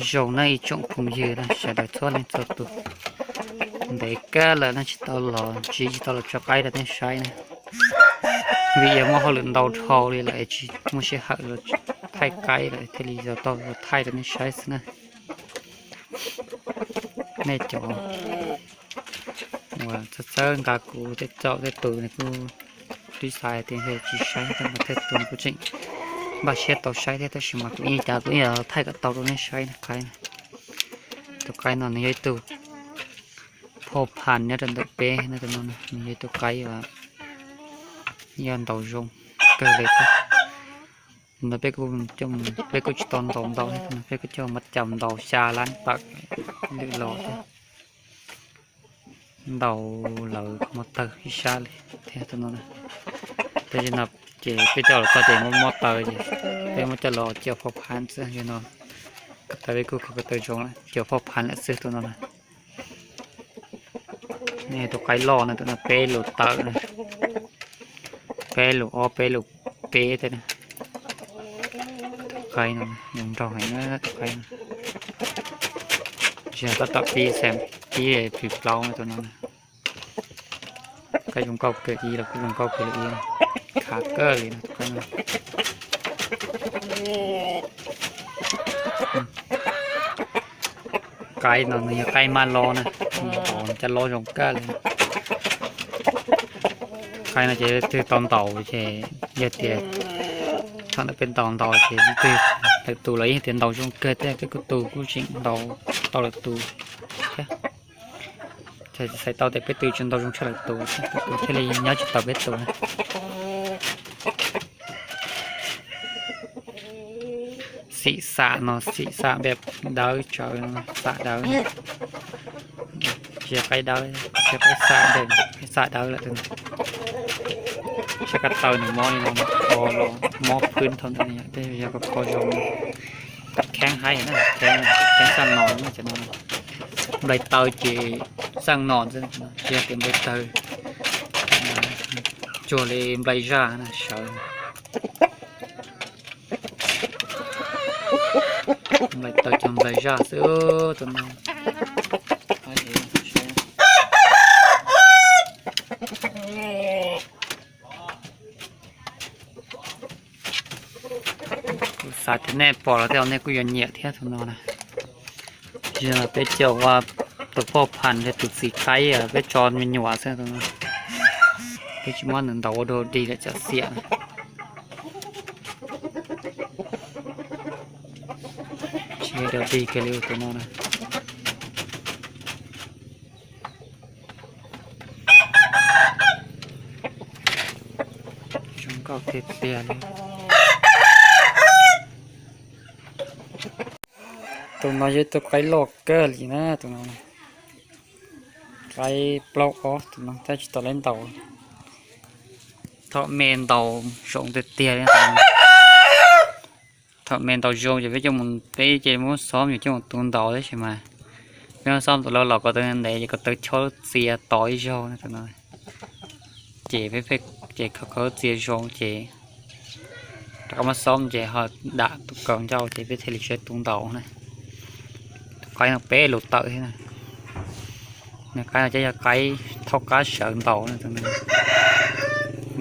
Zoo na ib tsoom phooj ywg na, sawv daws txhua leej txhua tus. Ntev kawg lawm no tsis tau los ntsib tsis tau los tso qaib rau nej saib na. Vim yog muaj hauj lwm ntau dhau li lawm es tsis muaj sij hawm los thaij qaib lawm thiaj li tau los thaij rau nej saib xwb na. Nej cov uas txawj txawj nqa kuv tej txoj tej tus nws kuj twb xav tias yog tsis saib tej tus kuj tseem npaj siab tau saib thiab, tab sis mas kuv yeej cas kuv yeej thaij kom tau rau nej saib na. Qaib, tus qaib no nws yog ib tug phoj phan nyob rau ntawm peb no, tus no nws yog ib tug qaib uas yog ntaus zoo kawg li thiab. No peb kuj, peb kuj tsis tau ntaus ntau, peb kuj coj mas cam ntaus xya lab tawm lwm los thiab. Ntaus lawv mob tawg ib sab li thiab tus no. Tab sis no ces peb coj los txog ces mob mob taw ces peb muab coj los cuab phoj phan xwb no. Ko taw peb kuj ko taw zoo, cuab phoj phan lawm xwb tus no na. Nej tus qaib loj no tus no peb lus tawm na, peb lus ob peb lus peb tej na. Tus qaib no zoo nraug heev na tus qaib no. Tsis yog tab tom pib xeem pib plis plaub tus no na. Qaib zoo nkauj kawg ib los kuj zoo nkauj kawg li ib, khav kawg li no tus qaib no. Qaib no nws yog qaib mab lob na, cov lob zoo kawg li. Qaib no ces twg tau ntaus ces yog tias thaum ntawd peb ntaus ntaus ces twg lawv tus los yog tias ntaus zoo kawg thiab peb kuj tus kuj tseem ntaus tau lawv tus thiab. Ces xaiv tau tias peb tus tsis ntaus zoo tshaj lawv tus, lawv tus thiaj li nyob tsis tau peb tus. Xim xam no xim xam npia dawb tsawv, xam dawb. Tsis yog qaib dawb, tsis yog qaib xam dawb, qaib xam dawb lawm tus no. Saib ko taw nws mob li no, kho los mob phwb thaum ntawd, tej yog ko kho zoo. Kheeb haib na, kheeb xaj no, nplai taw ces xaj no, tsis yog tias nplai taw cuag li nplai zaj na sawv. Nplai taw cuag nplai zaj xwb tus no. Kuv xav tias nej pom los tej zaum nej kuj yuav nyiam thiab tus no na. Tsis yog peb caum ua tus phoj phan thiab tus txiv qaib peb tso me nyuam xwb tus no. Peb tsis muab nws ntaus ua dog dig lawm cov xiam na. Tsis dog dig kiag li tus no na. Zoo nkauj tiag tiag li. Tus no yog ib tug qaib loj kawg li na tus no. Qaib plaub ob tus no tab tsis tau lawv ntaus. Thaum me ntaus zoo tiag tiag li. Thaum me ntaus zoo ces peb coj mus, peb ces muab xob yuav coj mus tu ntaus tab sis mas peb muab xob ntaus los los ko taw ntev ces ko taw chob txias tos ib zaug na tus no. Ces peb, ces khaws khaws txias zoo ces rov qab muab xob ces ho dam tus kaus ncauj ces peb thiaj li siv tu ntaus na. Tus qaib no peb lus tawm thiab na. Nws qaib no ces yog qaib thaub qab sawv ntaus na,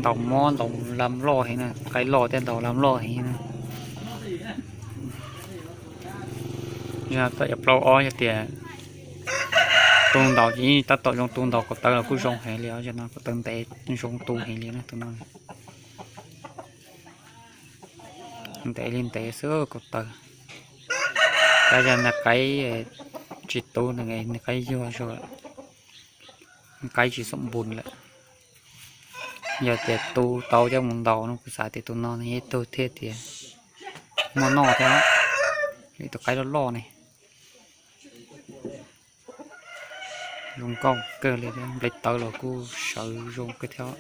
ntaus mob ntaus lam loj heev na, qaib loj thiab ntaus lam loj heev na. Yog tom yog plaub ob yog tias tu ntaus ces yeej tab tom zoo tu ntaus, ko taw los kuj zoo heev li os, no ko taw ntev zoo tu heev li na tus no. Ntev li ntev xwb ko taw. Tab yog nws qaib tsis tu, nws qaib yuag zog, nws qaib tsis xoom npus lawm. Yog tias tu tau coj mus ntaus no kuv xav tias tus no nws yeej tug thiab tias muaj noj thiab, vim tus qaib loj loj ne. Zoo nkauj kawg li, nplai tawv los kuj sawv zoo kawg thiab.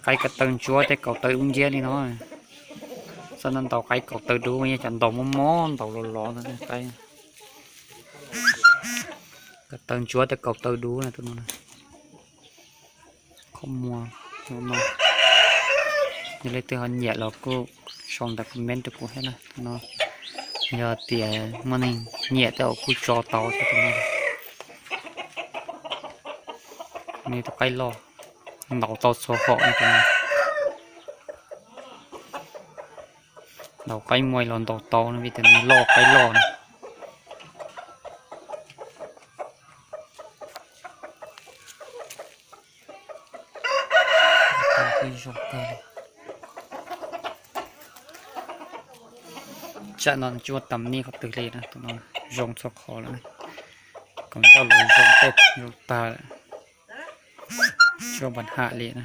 Qaib ko taw ntsuab thiab kaus taw dub nciab li no. Xav ntaus qaib kaus taw dub, yeej cov ntaus mob mob ntaus los los ntawd qaib. Ko taw ntsuab thiab kaus taw dub na tus no. Qhov muag no, yog leej twg ho nyiam los kuj sau ntawv comment rau kuv thiab na tus no. Yog tias muaj neeg nyiam tej zaum kuj tso tau thiab tus no. Nws tus qaib loj, ntaus tau txhua hom no tus no. Ntaus qaib muaj los ntaus tau no vim tias nws loj qaib loj no. Tsam no tsis muaj tam nij qhov twg li na, tus no zoo txhua qhov lawm na. Koom ncauj los zoo tej zoo tag lawm, tsis muaj npa ham li na.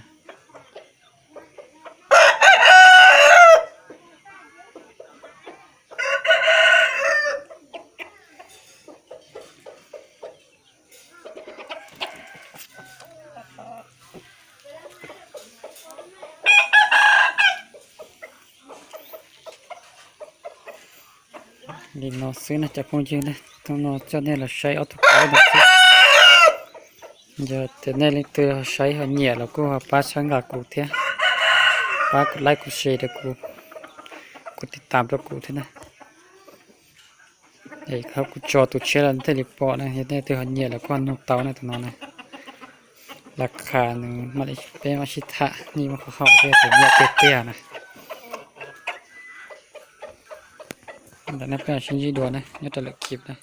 Li no xwb na cov phooj ywg, hnub no coj nej los saib ob tug qaib no xwb. Yog tias nej leej twg ho saib ho nyiam los kuj ho pab txhawb nqa kuv thiab, pab kuv like kuv share rau kuv, kuv tiv tam rau kuv thiab na. Es kuv tso tus tshiab los thiaj li pom na, yog nej leej twg ho nyiam los kuj ho nug tau na tus no na. Las khas nws mam li peb mam sib tham, nej muab qhov haum thiab tus nyiam tiag tiag na. Ntawm no peb mam sib ntsib dua na nyob rau lwm clip na.